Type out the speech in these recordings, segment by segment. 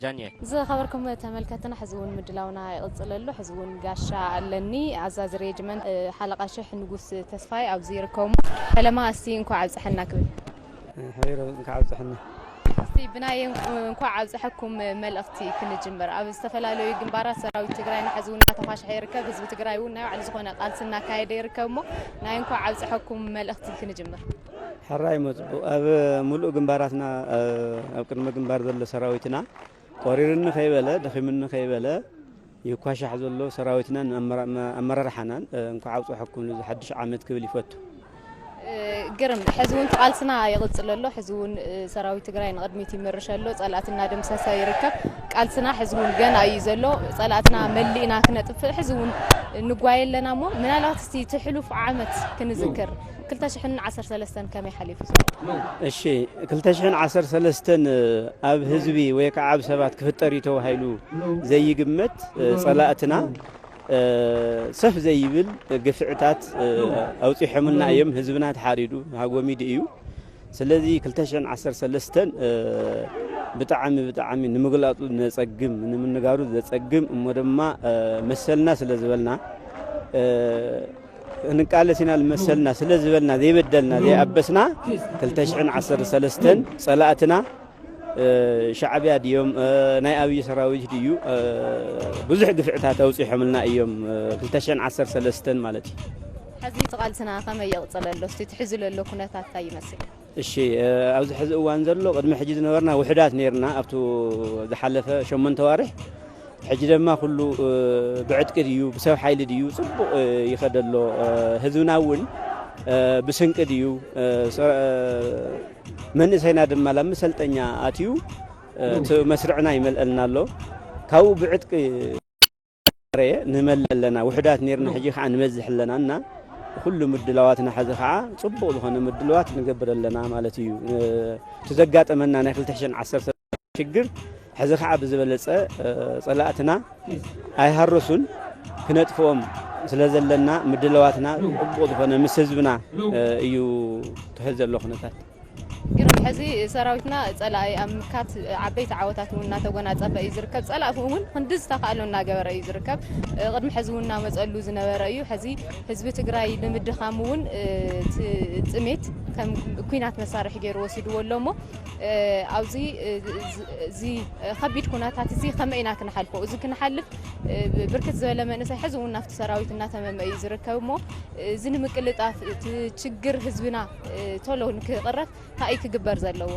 ዳንኤል። ዝኸበርኩም ተመልከትና፣ ሕዚ እውን ምድላውና ይቕፅል ኣሎ። ሕዚ እውን ጋሻ ኣለኒ፣ ኣዛዚ ሬጅመንት ሓለቓ ሽሕ ንጉስ ተስፋይ ኣብዚ ይርከቡ። ፈለማ እስቲ እንኳዕ ኣብፀሐና ክብል። ሕቢሮ እንኳዕ ኣብፀሐና። እስቲ ብናይ እንኳዕ ኣብፀሐኩም መልእኽቲ ክንጅምር። ኣብ ዝተፈላለዩ ግንባራት ሰራዊት ትግራይ ንሕዚ እውን እናተኳሸሐ ይርከብ። ህዝቢ ትግራይ እውን ናይ ባዕሉ ዝኾነ ቃልሲ እናካየደ ይርከብ። እሞ ናይ እንኳዕ ኣብፀሐኩም መልእኽቲ ክንጅምር። ሕራይ እሞ ፅቡቕ። ኣብ ሙሉእ ግንባራትና ኣብ ቅድመ ግንባር ዘሎ ሰራዊትና ቆሪርኒ ከይበለ ደኺምኒ ከይበለ ይኳሻሕ ዘሎ ሰራዊትናን ኣመራርሓናን እንኳዕ ኣብፀሐኩም ንዚ ሓድሽ ዓመት ክብል ይፈቱ። ግርም። ሕዚ እውን ቃልስና ይቕፅል ኣሎ። ሕዚ እውን ሰራዊት ትግራይ ንቕድሚት ይምርሽ ኣሎ። ፀላእትና ደምሰሰ ይርከብ። ቃልስና ሕዚ እውን ገና እዩ ዘሎ። ፀላእትና መሊእና ክነጥፍእ ሕዚ እውን ንጓየ ኣለና። እሞ ምናልባት እስቲ እቲ ሕሉፍ ዓመት ክንዝክር፣ ክልተ ሽሕን ዓሰርተ ሰለስተን ከመይ ሓሊፉ ዘሎ? እሺ፣ ክልተ ሽሕን ዓሰርተ ሰለስተን ኣብ ህዝቢ ወይ ከዓ ኣብ ሰባት ክፍጠር እዩ ተባሂሉ ዘይግመት ፀላእትና ሰፍ ዘይብል ግፍዕታት ኣውፂሖምልና እዮም። ህዝብና ተሓሪዱ ሃጎሚዱ እዩ። ስለዚ ክልተ ሽሕን ዓሰርተ ሰለስተን ብጣዕሚ ብጣዕሚ ንምግላፁ ዘፀግም፣ ንምንጋሩ ዘፀግም፣ እሞ ድማ መሰልና ስለ ዝበልና፣ ክንቃለስ ኢና መሰልና ስለ ዝበልና፣ ዘይበደልና ዘይኣበስና፣ ክልተ ሽሕን ዓሰርተ ሰለስተን ፀላእትና ሻዕብያ ድዮም፣ ናይ ኣብይ ሰራዊት ድዩ፣ ብዙሕ ግፍዕታት ኣውፂሖምልና እዮም። ክልተ ሽሕን ዓሰርተ ሰለስተን ማለት እዩ። ሕዚ እቲ ቃልስና ከመይ ይቕፅል ኣሎ? እስቲ ትሕዚ ዘሎ ኩነታት እንታይ ይመስል? እሺ፣ ኣብዚ ሕዚ እዋን ዘሎ፣ ቅድሚ ሕጂ ዝነበርና ውሕዳት ነርና ኣብቱ ዝሓለፈ ሸሞንተ ዋርሕ። ሕጂ ድማ ኩሉ ብዕጥቂ ድዩ ብሰብ ሓይሊ ድዩ ፅቡቕ ይኸደሎ። ህዝብና እውን ብስንቂ ድዩ፣ መንእሰይና ድማ ላብ መሰልጠኛ ኣትዩ፣ እቲ መስርዕና ይመልአልና ኣሎ። ካብኡ ብዕጥቂ ንመልእ ኣለና፣ ውሕዳት ነርና፣ ሕጂ ከዓ ንበዝሕ ኣለና እና ኩሉ ምድላዋትና ሕዚ ከዓ ፅቡቕ ዝኾነ ምድላዋት ንገብር ኣለና ማለት እዩ። እቲ ዘጋጠመና ናይ ክልተ ሽሕን ዓሰርተ ሽግር ሕዚ ከዓ ብዝበለፀ ፀላእትና ኣይሃረሱን፣ ክነጥፍኦም ስለ ዘለና ምድላዋትና ፅቡቕ ዝኾነ ምስ ህዝብና እዩ ትሕዝ ዘሎ ኩነታት። ግርም። ሕዚ ሰራዊትና ፀላኢ ኣብ ምምካት ዓበይቲ ዓወታት እውን እናተጎናፀፈ እዩ ዝርከብ። ፀላኢ እውን ክንዲ ዝተኻእሎ እናገበረ እዩ ዝርከብ። ቅድሚ ሕዚ እውን እናመፀሉ ዝነበረ እዩ። ሕዚ ህዝቢ ትግራይ ንምድኻም እውን እቲ ጥሜት ከም ኩናት መሳርሒ ገይሩ ወሲድዎ ኣሎ። እሞ ኣብዚ እዚ ከቢድ ኩነታት እዚ ከመይ ኢና ክንሓልፎ? እዚ ክንሓልፍ ብርክት ዝበለ መንእሰይ ሕዚ እውን ናብቲ ሰራዊት እናተመመ እዩ ዝርከብ። እሞ እዚ ንምቅልጣፍ እቲ ችግር ህዝብና ቶሎ ንክቕረፍ እንታይ እዩ ክግበር ዘለዎ?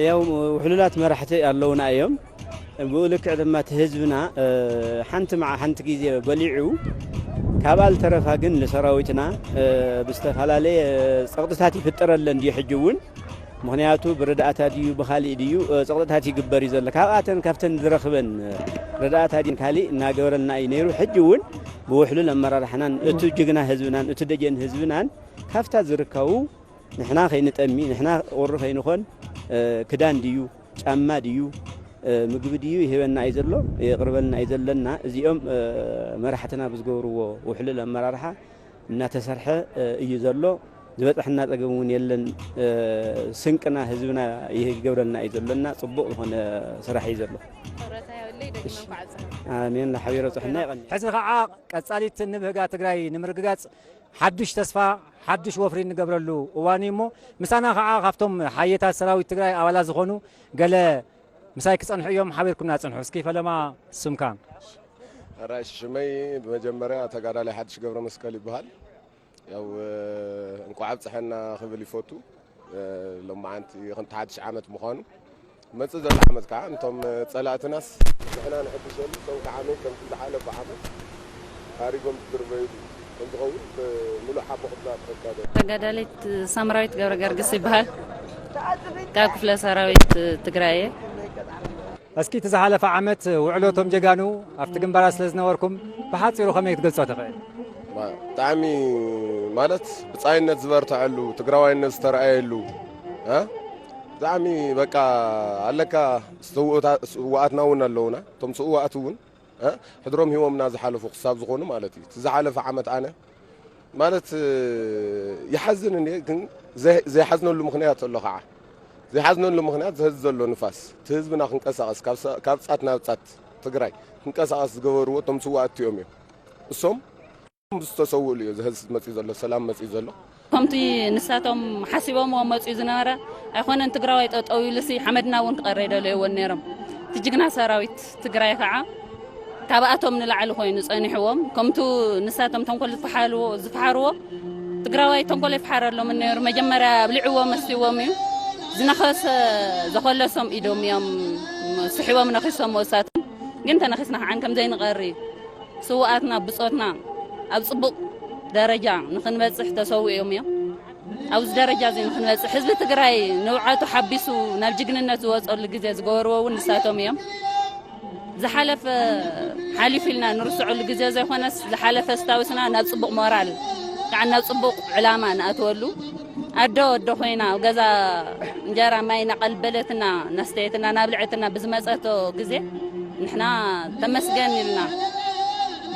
ያው ውሕሉላት መራሕቲ ኣለውና እዮም። ብኡ ልክዕ ድማ እቲ ህዝብና ሓንቲ መዓ ሓንቲ ግዜ በሊዑ፣ ካብኣ ዝተረፋ ግን ንሰራዊትና ብዝተፈላለየ ፀቕጥታት ይፍጠረለን ድዩ? ሕጂ እውን ምኽንያቱ ብረዳእታ ድዩ ብኻሊእ ድዩ ፀቕጥታት ይግበር እዩ ዘሎ። ካብኣተን ካብተን ዝረኽበን ረዳእታ ድዩ ካሊእ እናገበረልና እዩ ነይሩ። ሕጂ እውን ብውሕሉል ኣመራርሓናን እቱ ጅግና ህዝብናን እቱ ደጀን ህዝብናን ካብታ ዝርከቡ ንሕና ከይንጠሚ፣ ንሕና ቁሪ ከይንኾን፣ ክዳን ድዩ፣ ጫማ ድዩ፣ ምግቢ ድዩ ይህበና እዩ ዘሎ፣ የቕርበልና እዩ ዘለና። እዚኦም መራሕትና ብዝገብርዎ ውሕሉል ኣመራርሓ እናተሰርሐ እዩ ዘሎ። ዝበፅሐና ፀገም እውን የለን። ስንቅና ህዝብና ይገብረልና እዩ ዘሎና። ፅቡቕ ዝኾነ ስራሕ እዩ ዘሎ። ኣሜን። ሓቢሮ ፅሕና ይቐኒ። ሕዚ ከዓ ቀጻሊት ንብህጋ ትግራይ ንምርግጋጽ ሓዱሽ ተስፋ ሓዱሽ ወፍሪ እንገብረሉ እዋን እዩ። እሞ ምሳና ከዓ ካብቶም ሓየታት ሰራዊት ትግራይ ኣባላት ዝኾኑ ገለ ምሳይ ክጸንሑ እዮም። ሓቢርኩምና ጽንሑ። እስኪ ፈለማ ስምካ? ኣራይ ሽመይ ብመጀመርያ ተጋዳላይ ሓድሽ ገብረ መስቀል ይበሃል። ያው እንቋዕ ኣብፀሐና ክብል ይፈቱ። ሎማዓንቲ ከምቲ ሓድሽ ዓመት ምዃኑ መፅእ ዘሎ ዓመት ከዓ እንቶም ፀላእትናስ ንሕና ንሕድሸሉ እቶም ከዓ መይ ከምቲ ዝሓለፉ ዓመት ሃሪጎም ዝድርበይሉ ከምዝኸውን ብምሉእ ሓቦ ክትናፍቀካ ዶ? ተጋዳሊት ሳምራዊት ገብረ ገርግስ ይበሃል። ካብ ክፍለ ሰራዊት ትግራይ እየ። እስኪ እቲ ዝሓለፈ ዓመት ውዕሎ እቶም ጀጋኑ ኣብቲ ግንባራት ስለ ዝነበርኩም ብሓፂሩ ከመይ ክትገልፆ ትኽእል? ብጣዕሚ ማለት ብፃይነት ዝበርተዐሉ ትግራዋይነት ዝተረኣየሉ እ ብጣዕሚ በቃ ኣለካ ስውእታ- ስውኣትና እውን ኣለውና እቶም ስውኣት እውን እ ሕድሮም ሂቦምና ዝሓለፉ ክሳብ ዝኾኑ ማለት እዩ እቲ ዝሓለፈ ዓመት ኣነ ማለት ይሓዝን እንዴ ግን ዘይ- ዘይሓዝነሉ ምኽንያት ኣሎ ከዓ ዘይሓዝነሉ ምኽንያት፣ ዝህዝ ዘሎ ንፋስ፣ እቲ ህዝብና ክንቀሳቐስ፣ ካብ ሰ-፣ ካብ ጻት ናብ ጻት ትግራይ ክንቀሳቐስ ዝገበርዎ እቶም ስዋኣት እዮም። እሶም ዝተሰውእሉ እዩ፣ ዝህዝ መጺኡ ዘሎ፣ ሰላም መጺኡ ዘሎ። ከምቲ ንሳቶም ሓሲቦምዎ መጺኡ ዝነበረ ኣይኮነን። ትግራዋይ ጠጠው ኢሉሲ ሓመድና እውን ክቐረ ይደለይዎን ነይሮም። እቲ ጅግና ሰራዊት ትግራይ ከዓ ካብኣቶም ንላዕሊ ኮይኑ ጸኒሕዎም። ከምቱ ንሳቶም ተንኮል ዝፈሓልዎ-፣ ዝፈሓርዎ ትግራዋይ ተንኮል ኣይፈሓረሎምን ነይሩ። መጀመርያ ኣብሊዕዎ መስዎም እዩ። ዝነኸሰ ዘኸለሶም ኢዶም እዮም ስሒቦም ነኺሶም እሳቶም። ግን ተነኺስና ከዓን ከም ዘይንቐሪ እዩ። ስውኣትና ብጾትና ኣብ ጽቡቕ ደረጃ ንኽንበጽሕ ተሰዊኦም እዮም። ኣብዚ ደረጃ እዚ ንኽንበጽሕ ህዝቢ ትግራይ ንብዓቱ ሓቢሱ ናብ ጅግንነት ዝወጸሉ ግዜ ዝገበርዎ እውን ንሳቶም እዮም። ዝሓለፈ ሓሊፉ ኢልና ንርስዐሉ ግዜ ዘይኮነስ፣ ዝሓለፈ ኣስታዊስና ናብ ጽቡቕ ሞራል፣ ከዓ ናብ ጽቡቕ ዕላማ ንኣትወሉ። ኣዶ ኣዶ ኮይና ኣብ ገዛ እንጀራ ማይ እናቐበለትና፣ እናስተየትና፣ እናብልዐትና ብዝመጸቶ ግዜ ንሕና ተመስገን ኢልና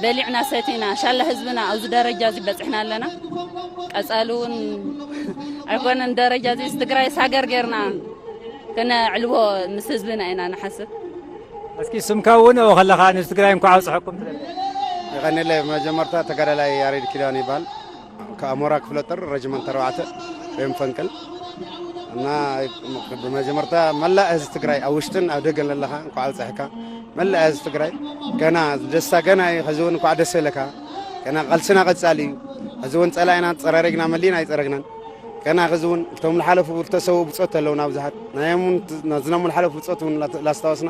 በሊዕና ሰቲና፣ ሻላ ህዝብና ኣብዚ ደረጃ እዚ በጺሕና ኣለና። ቀጻሊ እውን ኣይኮነን ደረጃ እዚ ትግራይስ ሃገር ጌርና ከነዕልቦ ምስ ህዝብና ኢና ንሓስብ። እስኪ ስምካ እውን ኣብኡ ከለኻ ንህዝቢ ትግራይ እንኳዕ ኣብፀሐኩም ትብል። የቐንየለይ። መጀመርታ ተጋዳላይ ያሬድ ኪዳን ይበሃል። ከኣሞራ ክፍለ ጦር ረጅመንት ኣርባዕተ ወይም ፈንቅል እና ብመጀመርታ መላእ ህዝቢ ትግራይ ኣብ ውሽጥን ኣብ ደገን ዘለኻ እንኳዕ ኣብፀሐካ። መላእ ህዝቢ ትግራይ ገና ደስታ ገና እዩ። ሕዚ እውን እንኳዕ ደስ ይለካ። ገና ቃልስና ቀጻሊ እዩ። ሕዚ እውን ጸላኢና ጸራሪግና መሊእና ኣይጸረግናን። ገና ሕዚ እውን እቶም ዝሓለፉ ዝተሰዉ ብጾት ኣለውና ብዙሓት። ናዮም እውን ት-፣ ናዝናም ዝሓለፉ ብጾት እውን ላተ-፣ ላስታወስና።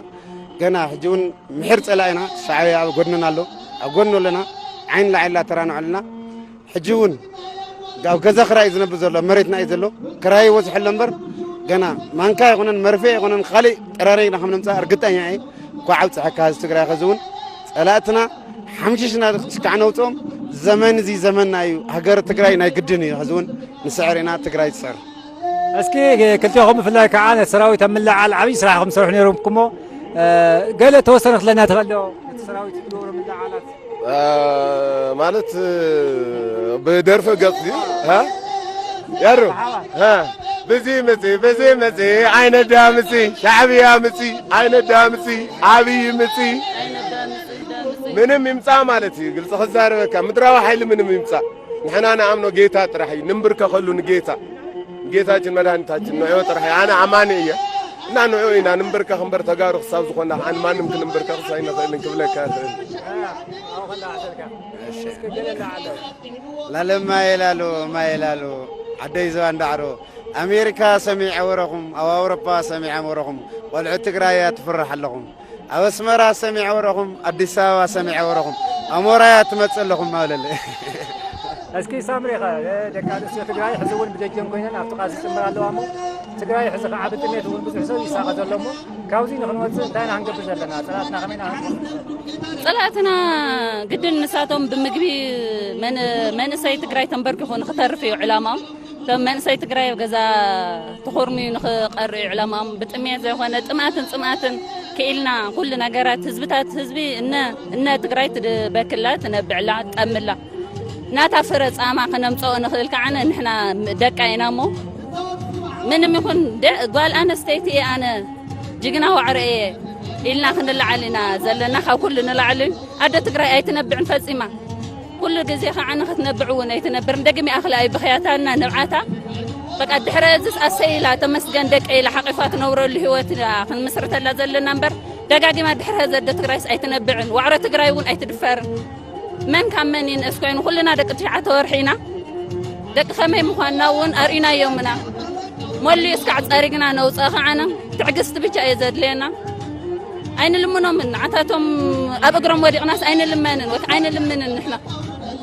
ገና ሕጂ እውን ምሒር ጸላኢና ሻዕብያ ኣብ ጎድንና ኣሎ። ኣብ ጎድኑ ኣለና። ዓይኒ ላዕሊ ላተራንዑ ኣለና። ሕጂ እውን ኣብ ገዛ ክራይ ዝነብር ዘሎ፣ መሬትና እዩ ዘሎ። ክራይ ይበዝሖ ኣሎ እምበር፣ ገና ማንካ ኣይኮነን፣ መርፌ ኣይኮነን፣ ካልእ ጠራሪግና ከም ነምጽእ እርግጠኛ እየ። እንኳዕ ኣብጽሐካ ህዝቢ ትግራይ። ሕዚ እውን ጸላእትና ሓምሽሽና ክስካዕ ነውጽኦም። ዘመን እዚ ዘመንና እዩ። ሃገር ትግራይ ናይ ግድን እዩ። ሕዚ እውን ንስዕር ኢና፣ ትግራይ ትስዕር። እስኪ ክልቴኹም ብፍላይ ከዓ ነቲ ሰራዊት ኣብ ምልዓል ዓብዪ ስራሕ ከም ዝሰርሑ ነይሮምኩሞ፣ እ፣ ገለ ተወሰነ ክትለና ትኽእል ዶ? እቲ ሰራዊት ዝገብሮ ምልዓላት። እ፣ ማለት፣ እ፣ ብደርፊ ገጽ ድዩ? ሃ? ያሩ? ሃ? ብዚ ምጺ፣ ብዚ ምጺ፣ ዓይነዳ ምጺ፣ ሻዕብያ ምጺ፣ ዓይነዳ ምጺ፣ ዓብዪ ምጺ። ምንም ይምጻእ ማለት እዩ። ግልጺ ክዛረበካ፣ ምድራዊ ሓይሊ ምንም ይምጻእ። ንሕና ንኣምኖ ጌታ ጥራሕ እዩ። ንንብርከኸሉ ንጌታ። ጌታችን መድኃኒታችን ንዕኡ ጥራሕ እዩ። ኣነ ኣማኒ እየ። እና ንዕኡ ኢና ንንብርከኽ እምበር ተጋሩ ክሳብ ዝኾንና ከኣ ንማንም ክንንብርከኽስ ኣይንኽእልን ክብለካ እኽእል። ላለ ማየ ላሉ፣ ማየ ላሉ፣ ዓደይ ዝባን ዳዕሮ፣ ኣሜሪካ ሰሚዐ ወረኹም፣ ኣብ ኣውሮፓ ሰሚዐ ወረኹም፣ ቆልዑ ትግራይ እያ ትፍራሕ ኣለኹም። ኣብ ኣስመራ ሰሚዐ ወረኹም፣ ኣዲስ ኣበባ ሰሚዐ ወረኹም፣ ኣሞራያ ትመጽእ ኣለኹም ማለለ። እስኪ ሳምሪ ኸ፣ ደቂ ኣንስትዮ ትግራይ ሕዚ እውን ብደጀን ኮይነን ኣብቲ ቃልሲ ይጽንበራ ኣለዋ እሞ፣ ትግራይ ሕዚ ኸዓ ብጥሜት እውን ብዙሕ ሰብ ይሳቐ ዘሎ እሞ፣ ካብዚ ንኽንወጽእ እንታይ ኢና ክንገብር ዘለና? ጸላእትና ከመይ ኢና ክንገብር? ጸላእትና ግድን ንሳቶም ብምግቢ መን-፣ መንእሰይ ትግራይ ተንበርኪኹ ንኽተርፍ እዩ ዕላማኦም። እቶም መንእሰይ ትግራይ ኣብ ገዛ ተኾርምዩ ንኽቐሪ እዩ ዕላማኦም። ብጥሜት ዘይኮነ ጥምኣትን ጽምኣትን ክኢልና ኩሉ ነገራት ህዝብታት፣ ህዝቢ እነ፣ እነ ትግራይ ትበክላ፣ ትነብዕላ፣ ትጠምላ። ናታ ፍረ ጻማ ከነምጽኦ ንኽእል ከዓነ ንሕና ደቃ ኢና እሞ፣ ምንም ይኹን ደ-፣ ጓል ኣነስተይቲ እየ ኣነ፣ ጅግና ዋዕሮ እየ ኢልና ክንለዓል ኢና ዘለና። ካብ ኩሉ ንላዕሊ ኣደ ትግራይ ኣይትነብዕን ፈጺማ። ኩሉ ግዜ ከዓ ንኽትነብዕ እውን ኣይትነብርን። ደግሚ ኣኽሊ ኣይብኽያታልና ንብዓታ። በቃ ድሕረ እዝስ ኣሰይ ኢላ፣ ተመስገን ደቀ ኢላ ሓቒፋ ትነብረሉ ህይወት ኢና ክንምስርተላ ዘለና እምበር፣ ደጋጊማ ድሕረ ዘደ ትግራይስ ኣይትነብዕን። ዋዕሮ ትግራይ እውን ኣይትድፈርን። መን ካብ መን ይንእስ ኮይኑ፣ ኩልና ደቂ ትሽዓተ ወርሒ ኢና። ደቂ ከመይ ምዃንና እውን ኣርኢናዮምና። መሊኡ እስካዕ ጸሪግና ነውፅእ ከዓነ ትዕግስቲ ብቻ እዩ ዘድልየና። ኣይንልምኖምን፣ ንዓታቶም ኣብ እግሮም ወዲቕናስ ኣይንልመንን ወይ ከዓ ኣይንልምንን ንሕና።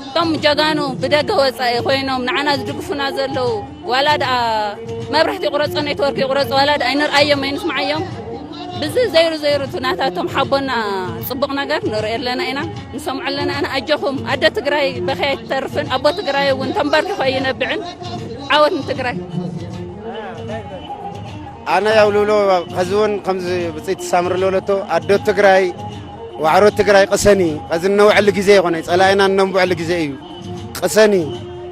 እቶም ጀጋኑ ብደገ ወፃኢ ኮይኖም ንዓና ዝድግፉና ዘለዉ፣ ዋላ ደኣ መብራህቲ ይቑረጾ፣ ኔትወርክ ይቑረጾ፣ ዋላ ደኣ ኣይንርኣዮም ኣይንስምዓዮም። ብዚ ዘይሩ ዘይሩ እቲ ናታቶም ሓቦና ጽቡቕ ነገር ንርኢ ኣለና ኢና፣ ንሰምዖ ኣለና ኢና። ኣጆኹም፣ ኣደ ትግራይ በኸያ ኣይትተርፍን፣ ኣቦ ትግራይ እውን ተንበርኪኹ ኣይነብዕን። ዓወት ንትግራይ። ኣነ ያው ልብሎ፣ ኸዚ እውን ከምዚ ብፅይቲ ሳምሪ ልበለቶ፣ ኣዶ ትግራይ፣ ዋዕሮ ትግራይ ቅሰኒ። ኸዚ እነውዐሉ ግዜ ይኾነ፣ ፀላኢና እነንብዐሉ ግዜ እዩ። ቅሰኒ፣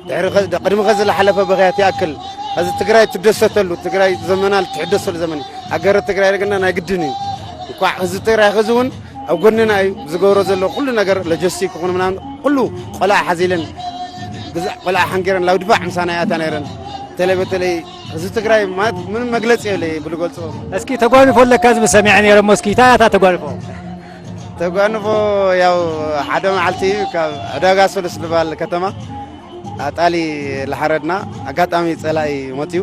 ድሕሪ ኸ-፣ ቅድሚ ኸዚ ዝሓለፈ ብኽያት ይኣክል፣ እዚ ትግራይ ትደሰተሉ፣ ትግራይ ዘመና ትሕደሰሉ ዘመን እዩ። ሃገረ ትግራይ ግና ናይ ግድን እዩ። እንኳዕ ህዝቢ ትግራይ ኸዚ እውን ኣብ ጎንና እዩ። ዝገብሮ ዘሎ ኩሉ ነገር ሎጂስቲክ ይኹን ምናምን ኩሉ ቆልዓ ሓዚለን፣ ግዛ-፣ ቆልዓ ሓንጊረን ላው ድፋዕ ምሳና ይኣታ ነይረን። በተለይ በተለይ ህዝቢ ትግራይ ማለት ምንም መግለፂ የብለይ ብልገልፆ። እስኪ ተጓንፎ ኣለካ ዝብል ሰሚዐ ነይረ እሞ እስኪ እንታይ እያ እታ ተጓንፎ? ተጓንፎ ያው ሓደ መዓልቲ ካብ ዕዳጋ ሶሉስ ዝበሃል ከተማ ኣጣሊ ልሓረድና ኣጋጣሚ ጸላኢ መፅዩ።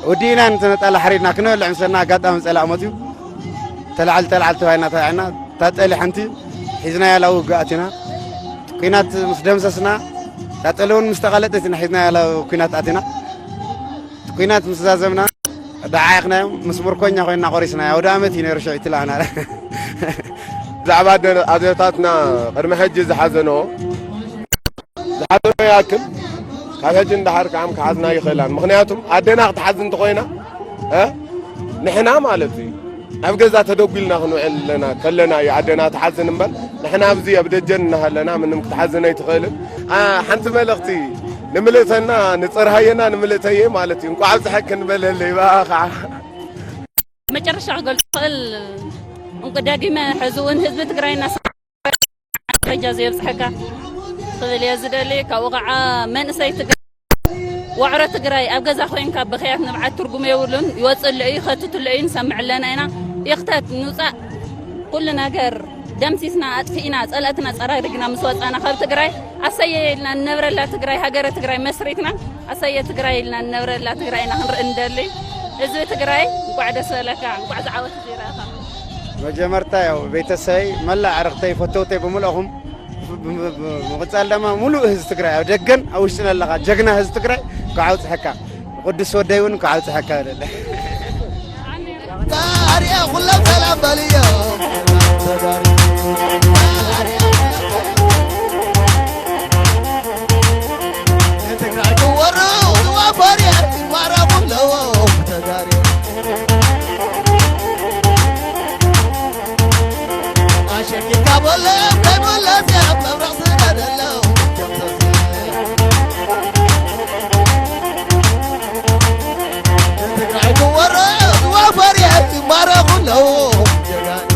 ወዲእና ነቲ ነጣሊ ሓሪድና ክንበልዕ ምሰልና ኣጋጣሚ ጸላኢ መፅዩ። ተላዓል ተላዓል ተባሂልና ተባዒና እታ ጠሊ ሓንቲ ሒዝናያ ላው ውግእ ኣቲና። ኲናት ምስ ደምሰስና እታ ጠሊ እውን ምስ ተቓለጠት ኢና ሒዝናያ ላው ኲናት ኣቲና። ኲናት ምስ ዛዘምና ደዓይኽናዮም ምስ ምርኮኛ ኮይንና ቆሪስና ኣውደ ኣመት እዩ ነይሩ ሽዑ ይትለኣና። ብዛዕባ ኣደ-፣ ኣዴታትና ቅድሚ ሕጂ ዝሓዘንኦ ዝሓዘንኦ ይኣክል ካብ ሕጂ እንዳሓር ከዓም ክሓዝና ይኽእላን። ምኽንያቱም ኣደና ክትሓዝን እንተኾይና፣ እ፣ ንሕና ማለት እዩ ኣብ ገዛ ተደጒልና ክንውዕል ኣለና፣ ከለና እዩ ኣደና ትሓዝን እምበር፣ ንሕና ኣብዚ ኣብ ደጀን እናሃለና ምንም ክትሓዝን ኣይትኽእልን። ኣ፣ ሓንቲ መልእኽቲ ንምልእተና፣ ንጽርሃየና ንምልእተየ ማለት እዩ። እንቋዕ ኣብዝሐክ ክንበለለይ፣ ብኣ ኸዓ። መጨረሻ ክገልጾ ክእል፣ እንቁ ደጊመ ሕዚ እውን ህዝቢ ትግራይ እናሰ-፣ ደረጃ ዘየብጽሐካ ክብል እየ ዝደሊ። ካብኡ ኸዓ መንእሰይ ትግራይ፣ ዋዕሮ ትግራይ ኣብ ገዛ ኮይንካ ብኽያት ንብዓት ትርጉም የብሉን። ይወፅእ ኣሎ እዩ፣ ይኸትት ኣሎ እዩ፣ ንሰምዕ ኣለና ኢና። ይኽተት፣ ንውፃእ፣ ኩሉ ነገር ደምሲስና፣ ኣጥፊእና፣ ፀላእትና ፀራሪግና ምስ ወፃና ካብ ትግራይ ኣሰየ ኢልና ንነብረላ ትግራይ፣ ሃገረ ትግራይ መስሪትና ኣሰየ ትግራይ ኢልና ንነብረላ ትግራይ ኢና ክንርኢ እንደሊ። ህዝቢ ትግራይ እንቋዕ ደስ በለካ፣ እንቋዕ ዝዓወት ዜራኻ። መጀመርታ ያው ቤተሰበይ፣ መላእ ኣዕርኽተይ፣ ፈተውተይ ብምልኦም፣ ብምቕጻል ድማ ሙሉእ ህዝቢ ትግራይ ኣብ ደገን ኣብ ውሽጥን ኣለኻ ጀግና ህዝቢ ትግራይ እንኳዕ ኣብጽሐካ። ቅዱስ ወደይ እውን እንኳዕ ኣብጽሐካ እብል። ታሪያ ኩሎም ሰላም በልዮ። ትግራይ ክወሩ ዝዋፈር እየ፣ ይማረኹ ኣለዎ ተጋሩ። ኣሸኪካ በሎ ከይመለስ እየ፣ መብረቕ ስደደሎ። ትግራይ ክወሩ ዝዋፈር እየ፣ ይማረኹ ኣለዎ ጀጋኑ።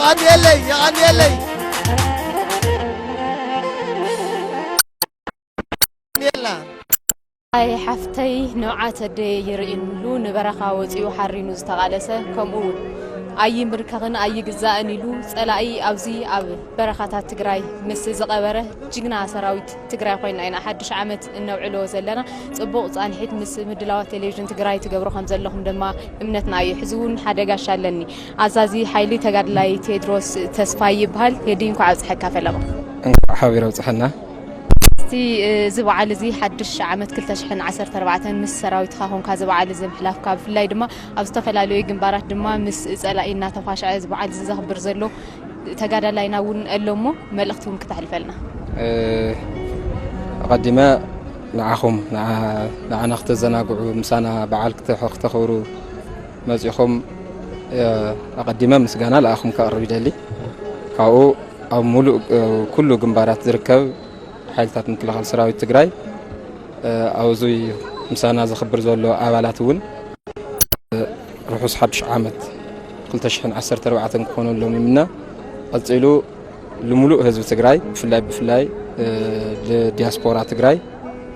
የቐንየለይ፣ የቐንየለይ። የቐንየልና። ኣይ ሓፍተይ፣ ንብዓት ኣደየ ይርእንሉ፣ ንበረኻ ወፂኡ ሓሪኑ ዝተቓለሰ፣ ከምኡ እውን ኣይምርከኽን ኣይግዛእን ኢሉ ፀላኢ ኣብዚ ኣብ በረኻታት ትግራይ ምስ ዝቐበረ ጅግና ሰራዊት ትግራይ ኮይና ኢና ሓድሽ ዓመት እነውዕሎ ዘለና። ፅቡቕ ፃንሒት ምስ ምድላዋት ቴሌቪዥን ትግራይ ትገብሩ ከም ዘለኹም ድማ እምነትና እዩ። ሕዚ እውን ሓደ ጋሻ ኣለኒ። ኣዛዚ ሓይሊ ተጋድላይ ቴድሮስ ተስፋይ ይበሃል። ቴዲ፣ እንኳዕ ኣብፀሐካ ፈለማ። እንኳዕ ሓቢር ኣብፀሐና። እስቲ፣ እዚ በዓል እዚ ሓድሽ ዓመት ክልተ ሽሕን ዓሰርተ ኣርባዕተን ምስ ሰራዊትካ ኮንካ እዚ በዓል እዚ ምሕላፍካ፣ ብፍላይ ድማ ኣብ ዝተፈላለዩ ግንባራት ድማ ምስ ጸላኢ እናተኳሸዐ እዚ በዓል እዚ ዘኽብር ዘሎ ተጋዳላይና እውን ኣሎ እሞ፣ መልእኽቲ እውን ክተሕልፈልና። እ፣ ኣቐዲመ ንዓኹም፣ ንዓ-፣ ንዓና ክተዘናግዑ፣ ምሳና በዓል ክተ-፣ ክተኽብሩ መጺኹም፣ እ፣ ኣቐዲመ ምስጋና ንኣኹም ከቕርብ ይደሊ። ካብኡ ኣብ ሙሉእ፣ እ፣ ኩሉ ግንባራት ዝርከብ ሓይልታት ምክልኻል ሰራዊት ትግራይ፣ እ፣ ኣብዚ ምሳና ዘኽብር ዘሎ ኣባላት እውን፣ እ፣ ርሑስ ሓድሽ ዓመት ክልተ ሽሕን ዓሰርተ ኣርባዕተን ክኾነሎም ይምነ። ቀጺሉ ልሙሉእ ህዝቢ ትግራይ፣ ብፍላይ፣ ብፍላይ፣ እ፣ ንዲያስፖራ ትግራይ፣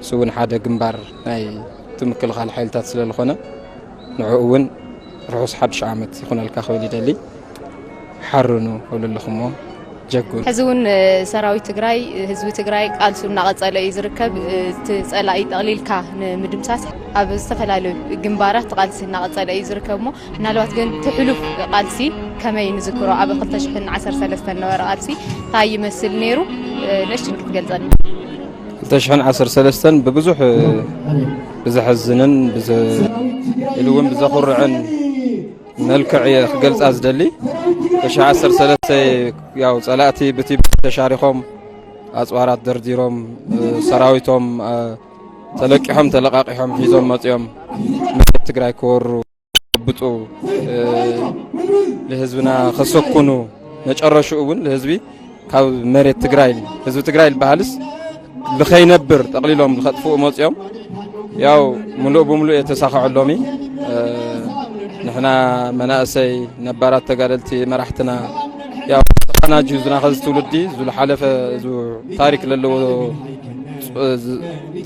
እሱ እውን ሓደ ግንባር ናይ እቲ ምክልኻል ሓይልታት ስለ ዝኾነ፣ ንዕኡ እውን ርሑስ ሓድሽ ዓመት ይኹነልካ ክብል ይደሊ። ሓርኑ ክብል ኣለኹሞ ጀግኑ። ሕዚ እውን፣ እ፣ ሰራዊት ትግራይ፣ ህዝቢ ትግራይ ቃልሱ እናቐጸለ እዩ ዝርከብ። እ፣ እቲ ጸላኢ ጠቕሊልካ ንምድምሳስ ኣብ ዝተፈላለዩ ግንባራት ቃልሲ እናቐጸለ እዩ ዝርከብ እሞ፣ ምናልባት ግን እቲ ሕሉፍ ቃልሲ ከመይ ንዝክሮ? ኣብ ክልተ ሽሕን ዓሰርተ ሰለስተን ነበረ ቃልሲ እንታይ ይመስል ነይሩ? እ፣ ንእሽትን ክትገልጸልና። ክልተ ሽሕን ዓሰርተ ሰለስተን ብብዙሕ ብዘሐዝንን ብዘ-፣ ኢሉ እውን ብዘኹርዕን መልክዕ እየ ክገልጻ ዝደሊ። ክልተ ሽሕን ዓሰርተ ሰለስተን ያው ጸላእቲ ብቲ ተሻሪኾም ኣጽዋራት ደርዲሮም፣ እ፣ ሰራዊቶም፣ እ፣ ተለቂሖም ተለቃቂሖም ሒዞም መጺኦም መሬት ትግራይ ክወሩ ብጡ፣ እ፣ ንህዝብና ከሰኩኑ መጨረሽኡ እውን ንህዝቢ ካብ መሬት ትግራይ፣ ህዝቢ ትግራይ ዝበሃልስ ንኸይነብር ጠቕሊሎም ከጥፍኡ መፂኦም። ያው ሙሉእ ብሙሉእ የተሳኸዐሎም እዩ። እ፣ ንሕና መናእሰይ ነባራት ተጋደልቲ መራሕትና ያው ተቐናጅዩ ዝናኸዚ ትውልዲ ዝሓለፈ ታሪክ ለለዎ ፅ-፣ ዝ-፣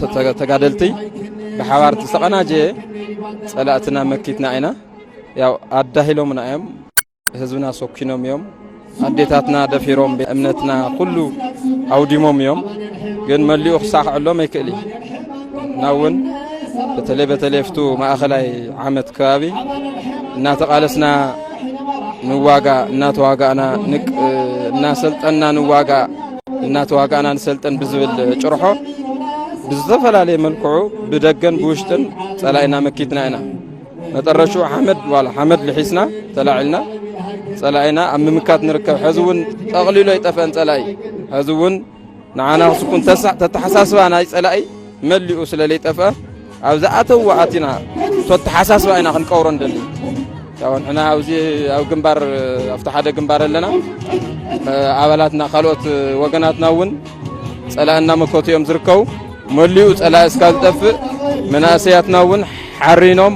ተ-፣ ተጋደልቲ ብሓባር ዝተቐናጀየ ጸላእትና መኪትና ኢና። ያው ኣዳሂሎምና እዮም። ህዝብና ሰኪኖም እዮም። ኣዴታትና ደፊሮም፣ እምነትና ኩሉ ኣውዲሞም እዮም። ግን መሊኡ ክሳኽዐሎም ኣይክእል እዩ። እና እውን በተለይ፣ በተለይ ኣብቱ ማእኸላይ ዓመት ከባቢ እናተቓለስና ንዋጋ፣ እናተዋጋእና ንቅ-፣ እናሰልጠንና ንዋጋ፣ እናተዋጋእና ንሰልጠን ብዝብል ጭርሖ ብዝተፈላለየ መልክዑ ብደገን ብውሽጥን ጸላኢና መኪትና ኢና። መጠረሽኡ ሓመድ፣ ዋላ ሓመድ ልሒስና ተላዒልና ጸላኢና ኣብ ምምካት ንርከብ። ሕዚ እውን ጠቕሊሉ ኣይጠፍአን ጸላኢ። ሕዚ እውን ንዓና ክስኩን ተሳ-፣ ተተሓሳስባ ናይ ጸላኢ መሊኡ ስለ ለይጠፍአ፣ ኣብ ዝኣተዎ ኣቲና፣ እቶ ኣተሓሳስባ ኢና ክንቀብሮ ንደሊ። ያው ንሕና ኣብዚ ኣብ ግንባር፣ ኣብቲ ሓደ ግንባር ኣለና። ኣባላትና፣ ካልኦት ወገናትና እውን ጸላኢ እናመከቱ እዮም ዝርከቡ። መሊኡ ጸላኢ እስካብ ዝጠፍእ፣ መናእሰያትና እውን ሓሪኖም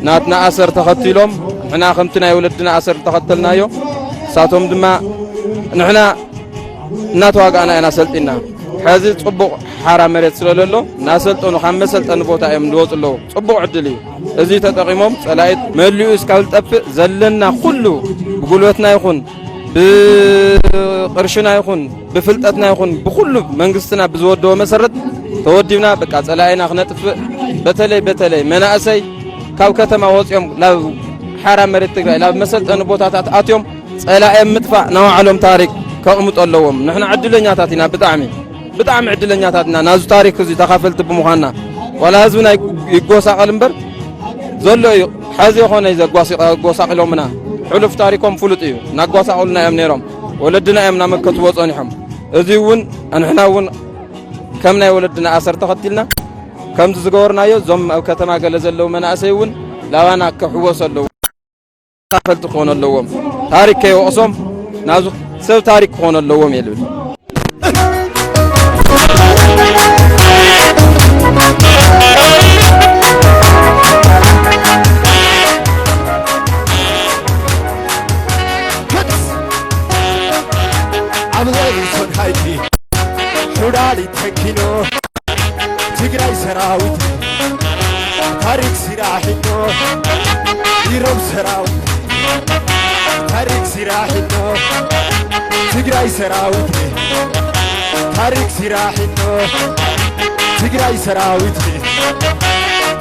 ናትና ኣሰር ተኸቲሎም፣ ንሕና ከምቲ ናይ ወለድና ኣሰር ዝተኸተልናዮ፣ ንሳቶም ድማ ንሕና እናተዋጋእና ኢና ሰልጢና። ሕዚ ጽቡቕ ሓራ መሬት ስለ ዘሎ፣ እናሰልጠኑ ካብ መሰልጠኒ ቦታ እዮም ዝወፁ ኣለዉ። ጽቡቕ ዕድል እዩ። እዚ ተጠቒሞም ጸላኢት መሊኡ እስካብ ዝጠፍእ ዘለና ኩሉ ብጉልበትና ይኹን ብቕርሽና ይኹን ብፍልጠትና ይኹን ብኹሉ መንግስትና ብዝወደቦ መሰረት ተወዲብና በቃ ጸላኢና ክነጥፍእ፣ በተለይ በተለይ መናእሰይ ካብ ከተማ ወፂኦም ናብ ሓራ መሬት ትግራይ ናብ መሰልጠኒ ቦታታት ኣትዮም ጸላኢ ምጥፋእ ናይ ባዕሎም ታሪክ ከቕምጡ ኣለዎም። ንሕና ዕድለኛታት ኢና፣ ብጣዕሚ ብጣዕሚ ዕድለኛታት ኢና ናዙ ታሪክ እዚ ተኻፈልቲ ብምዃንና። ዋላ ህዝብና ይጎሳቐል እምበር ዘሎ እዩ። ሕዚ ይኾነ ዘጓሲ-፣ ጎሳቒሎምና። ሕሉፍ ታሪኮም ፍሉጥ እዩ። እናጓሳቐሉና እዮም ነይሮም። ወለድና እዮም እናመከትዎ ጸኒሖም። እዚ እውን ንሕና እውን ከም ናይ ወለድና ኣሰር ተኸቲልና ከምዚ ዝገበርናዮ፣ እዞም ኣብ ከተማ ገለ ዘለዉ መናእሰይ እውን ላባና ክሕወሱ ኣለዉ። ተኻፈልቲ ክኾኑ ኣለዎም። ታሪክ ከይወቕሶም ናዙ ሰብ ታሪክ ክኾኑ ኣለዎም እየ ልብል። ተንኪኖ ትግራይ ሰራዊት ታሪክ ሲራሒኖ ኢሮብ ሰራዊት ታሪክ ሲራሒኖ ትግራይ ሰራዊት ታሪክ ሲራሒኖ ትግራይ ሰራዊት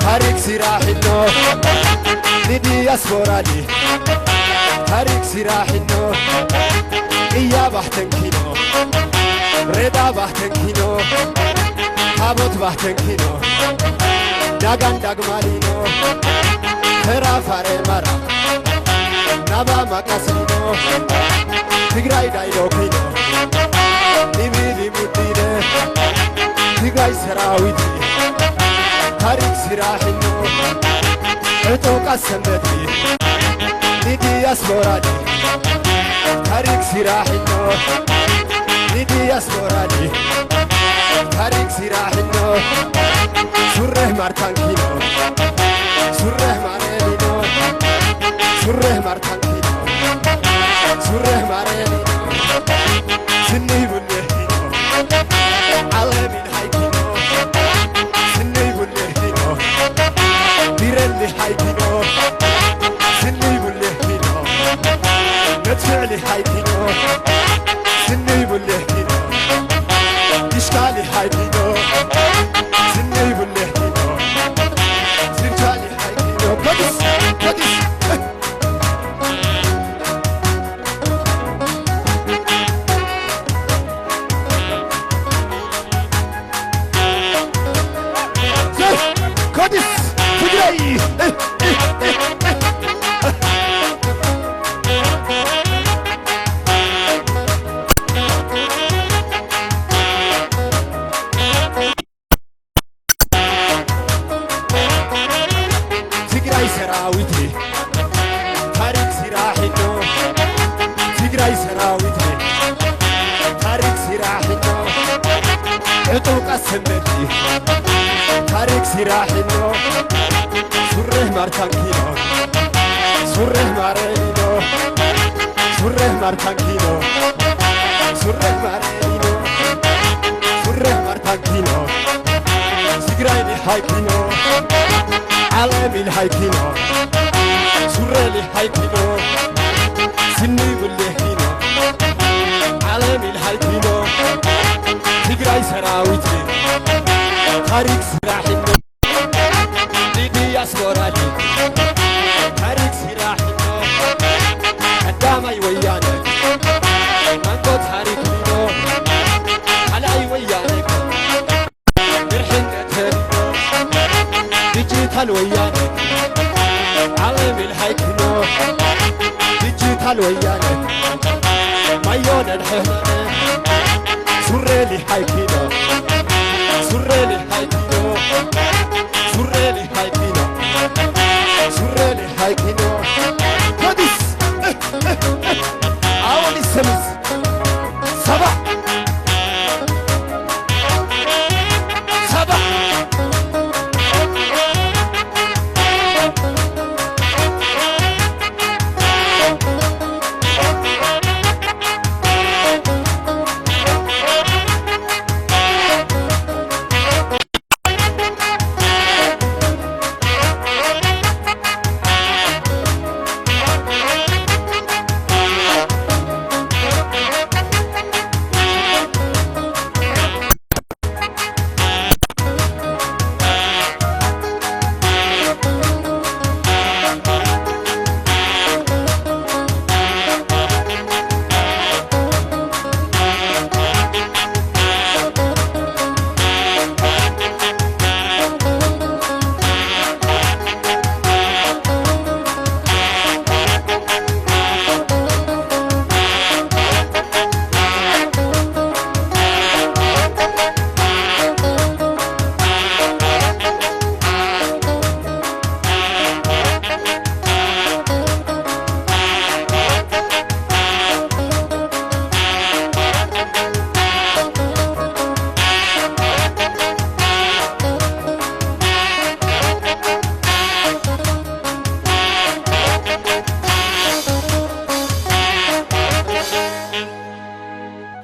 ታሪክ ሲራሒኖ ንዲያስፖራሊ ታሪክ ሲራሒኖ እያ ባህ ተንኪኖ ሬዳ ባህ ተንኪኖ ታቦት ባህ ተንኪኖ ዳጋን ዳግማሊኖ ተራፋረ ማራ ናባ ማቃስሊኖ ትግራይ ዳይሎ ኪኖ ኒቢሊ ሙዲነ ትግራይ ሰራዊት ታሪክ ሲራሒኖ ዕጡቃት ሰንበቲ ንዲያስፖራሊ ታሪክ ሲራሒኖ ንዲያስፖራሊ ታሪክ ሲራሒኖ ሱረህ ማርታንኪኖ ሱረህ ማረሊኖ ሱረህ ማርታንኪኖ ሱረህ ማረሊኖ ስኒ ቡኔ ኪኖ ዓለሚን ሃይኪኖ ስኒ ቡኔ ኪኖ ቢረሊ ሃይኪኖ ስኒ ቡኔ ኪኖ መድፍዕሊ ሃይኪኖ ስኒ ቡኔ ኪኖ ዲሽካሊ ሃይኪኖ ስኒ ቡኔ ኪኖ ስንቻሊ ሃይኪኖ ከዲስ ከዲስ ከዲስ ትግራይ ትግራይ ሰራዊት ታሪክ ሲራሒኖ ትግራይ ሰራዊት ታሪክ ሲራሒኖ ዕጡቃት ሰንበዲ ታሪክ ሲራሒኖ ሱሬህ ማርታንኪኖ ሱሬህ ማረሊኖ ሱሬህ ማርታንኪኖ ሱሬህ ማረሊኖ ሱሬህ ማርታንኪኖ ትግራይ ሊሃይኪኖ ዓለም ኢልሃይኪኖ ሱረ ሊሃይኪኖ ስኒ ብሌሂኖ ዓለም ኢልሃይኪኖ ትግራይ ሰራዊት ታሪክ ስራሒኖ ንዲያስፖራሊ ታሪክ ስራሒኖ ቀዳማይ ወያነ መንጎ ታሪክ ሊኖ ካልኣይ ወያነ ድርሕን ቀተሊኖ ዲጂታል ወያነ ዓለም ኢልሃይኪኖ ዲጂታል ወያነ ማዮ ነድሕነነ ሱሬ ሊሃይኪኖ ሱሬ ሊሃይኪኖ ሱሬ ሊሃይኪኖ